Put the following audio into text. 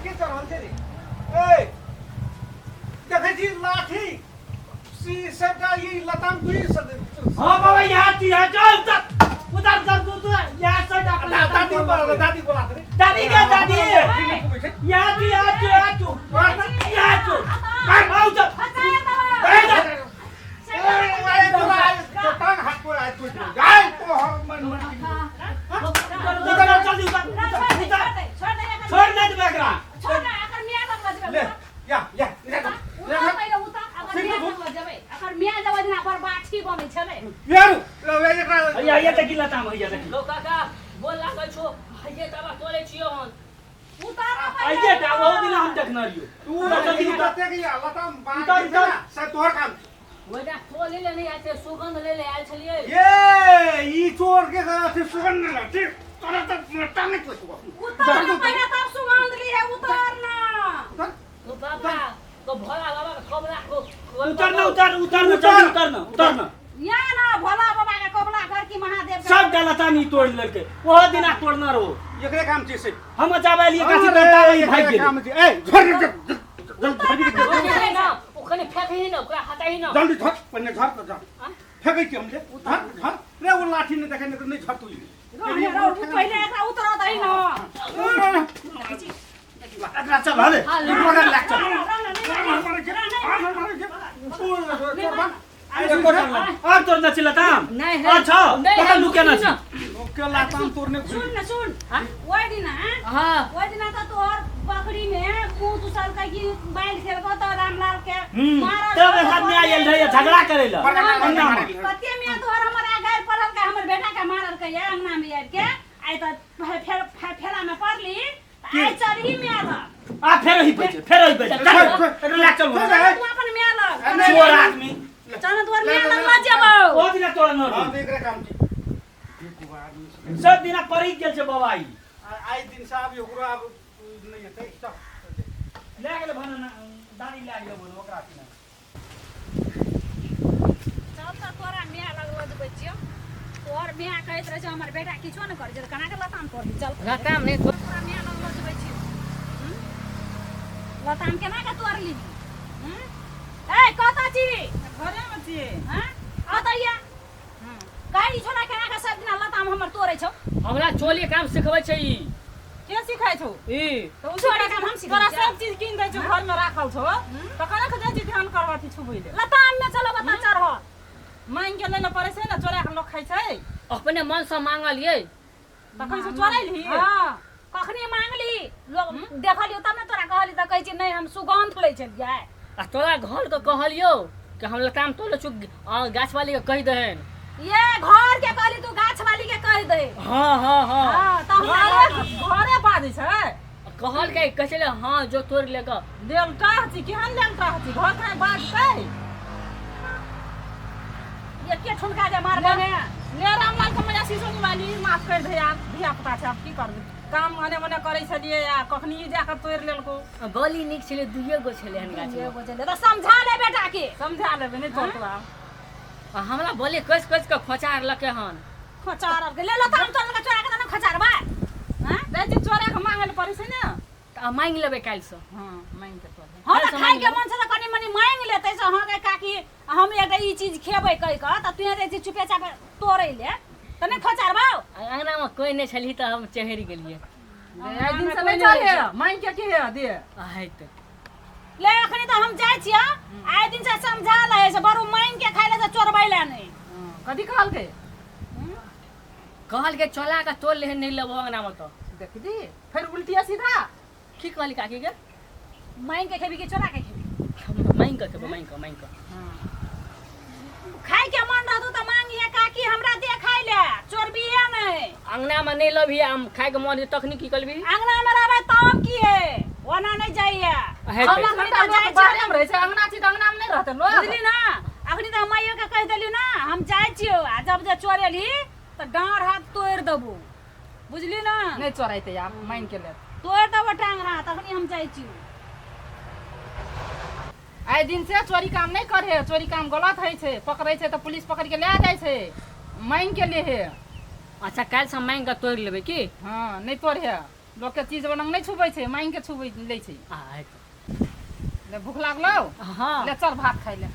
के चढ़ल छै रे ए देखै छी लाठी सी सबटा ई लताम तुरी सब हाँ बाबा यहाँ छी है चल उतर उतर उतर तू तू यहाँ से अपना दादी बोला दादी बोला रे दादी के दादी यहाँ छी यहाँ छी यहाँ छी यहाँ छी आओ उतर उतर जल्दी उतर उतर छोड़ ना देबे एकरा हैया हैया देखी लताम हैया देखी लो काका बोल लागल छो हइये दवा तोले छियो हन आइए टा ओहो दिन हम देखने रहियो तोहर काम ओइदा तोले ले नहीं आयल छे सुगंध ले ले आयल छलिए ये ई चोर के अथी सुगंध लगे तोरा त टांगे तो तो बाबा तो भोला बाबा के कबला को उतर ना उतर उतर ना जल्दी उतर ना उतर ना सब टा लताम ई तोड़ लेलकै ओहो दिना तोड़ना रहो एकरे काम छै से हम अचाबै लिए गाछी तोड़ता वही भागि एकरे गेलै काम छै ए झर जल्दी ओकरे ना ओखने फेकही ना ओकरा हटाही ना जल्दी झर पहिने झर त झर फेकै छी हमले झर झर रे ओ लाठी नहि देखै नहि झर तू एकरा चल हले मगर लाग चल और तोड़ना छी लताम नहीं और छ नहीं पता लुकेना छी के लाताम तोड़ने सुन न सुन ओहि दिना हां ओहि दिना त तोहर बकरी में मुंह दुसल के कि बैल खेलको त रामलाल के मारल तब एक आदमी आयल रहे झगड़ा करे ला अंगना में कते में तोहर हमर गाय पड़ल के हमर बेटा के मारल के ये अंगना में आबि के आइ त फेर फेरा में पड़ली त आइ चढ़ी में आल आ फेर ही पैसे फेर ही पैसे चल एकरा ला चल तू अपन में आल चोर आदमी चल तोहर में आल मत जेबौ ओ दिना तोड़ना हां रहो एकरे काम छै सब दिना पड़ी गेल छै बाबा ई आइ दिन से आब ओकरो आब नहि हेतै चल लए गेलै भन दादी लए गेलै भन ओकरा की चल त तोरा माय लग लऽ जेबै छियौ तोहर माय कहैत रहै छै हमर बेटा किछो नहि करै छै तऽ केना के लताम तोड़ही चल लताम नहीं तोरा माय लग लऽ जेबै छियौ हूँ? लताम केना के तोड़ली हूँ? ए कतऽ छी घरेमे छियै हँ कतऽ ये गाड़ी छोड़ा केना के सब दिना लताम हमर तोड़ै छौ हमरा चोली काम सिखबै छै ई के सिखाइ छौ ई तऽ ओ चोरी काम हम सिखै तोरा छियै। सब चीज कीन दै छौ घरमे राखल छौ तऽ केना के जाइ छी ध्यान करबऽ अथी छुबै ले लताम में चलो बता चढ़ल मांगि के लै लए पड़ै छै ने चोरा के लोक खाइ छै अपने मन से मांगलिए तखन से चोरैलही हँ कखनी मांगली लोग देखलियो तब ने तोरा कहली तऽ कहै छी नहि हम सुगंध लै छलियै आ तोरा घर के कहलियो कि हम लताम तोड़े छु गाछ वाली के कहि दहन ये घर के कहली तू गाछ वाली के कहि दे हाँ हाँ हाँ हाँ तऽ हमरा घरे घरे बाजै छै कहल के कहै छलै हाँ जो तोड़ ले के लेलटा छी केहन लेलटा छी घर खाइ बाजतै एके ठुनका जे मारबो ने ले रामलाल के मैया शीशो वाली माफ कर दे यार धिया पुता छै आब की करबै काम मने मने करै छलियै आ कखनी जाकऽ तोड़ि लेलको बली नीक छलै दुइए गो छलै हन गाछ एगो छलै तऽ समझा ले बेटा के समझा लेबै नहि तोड़तौ आब आ हमरा बली कसि कसि के खोचार लके हन खोचार के ले लो तऽ हम तोड़ के चोरा के तऽ नहि खोचारबै हँ जाइ छी चोरा के मांगै लए पड़ै छै ने तऽ मांगि लेबै काल्हिसँ हँ मांगि के तोड़बै हँ तऽ काल्हिसँ खाइके मांगि मन छै तऽ कनि मनि मांगि लेतै से हँ गे काकी हम एकटा ई चीज खेबै कहि कऽ तऽ तू जाइ छी चुपे चापे तोड़ै ले तऽ नहि खोचारबौ अङ्गनामे कोइ नहि छलही तऽ हम चढ़ि गेलियै आइ दिन से नहि चढ़े मांगि के की हे दे हेतै ले अखनी तऽ हम जाइ छियै आइ दिन से समझा ले से बरू मांगि के खाइ ले तऽ चोरबै ले नहि कथी कहलकै कहलकै चला कऽ तोड़ लेहन नहि लेबो अङ्गनामे तऽ देख दी फेर उल्टिया सीधा की कहली काकी के मांगि के खेबी कि चोरा के खेबी मांगि कऽ खेबो मांगि कऽ मांगि कऽ खाइ के मन रहतौ तऽ मांगिहे काकी हमरा दे खाइ ले चोरबिहे नहि अङ्गनामे नहि लबही आम खाइके मन हेतै तखनी की करबही अंगना में रहबै तब की है ओना नहीं जाइए हेतै। हम अखनी तऽ जाइ छियै बाहरे में रहै छै अंगना छी तऽ अंगना में नहि रहतै लोक बुझली ना अखनी तऽ माइयो के कहि देलियौ ना हम जाइ छियौ आ जब जे चोरेली तऽ डाँड़ हाथ तोड़ि देबौ बुझली ना नहि चोराइते आब मांगि के लेत तोड़ि देबौ टांग हाथ अखनी हम जाइ छियौ आइ दिन से चोरी काम नहि करे चोरी काम गलत होइ छै पकड़ै छै तऽ पुलिस पकड़ के लए जाइ छै मांगि के ले हे अच्छा काल्हिसँ मांगि कऽ तोड़ि लेबै की हँ नहि तोड़े लोकके चीज बनंग नहि छुबै छै, मांगि के छुबै लै छै। आ ले भूख लागलौ? हाँ। ले चल भात खाइ ले।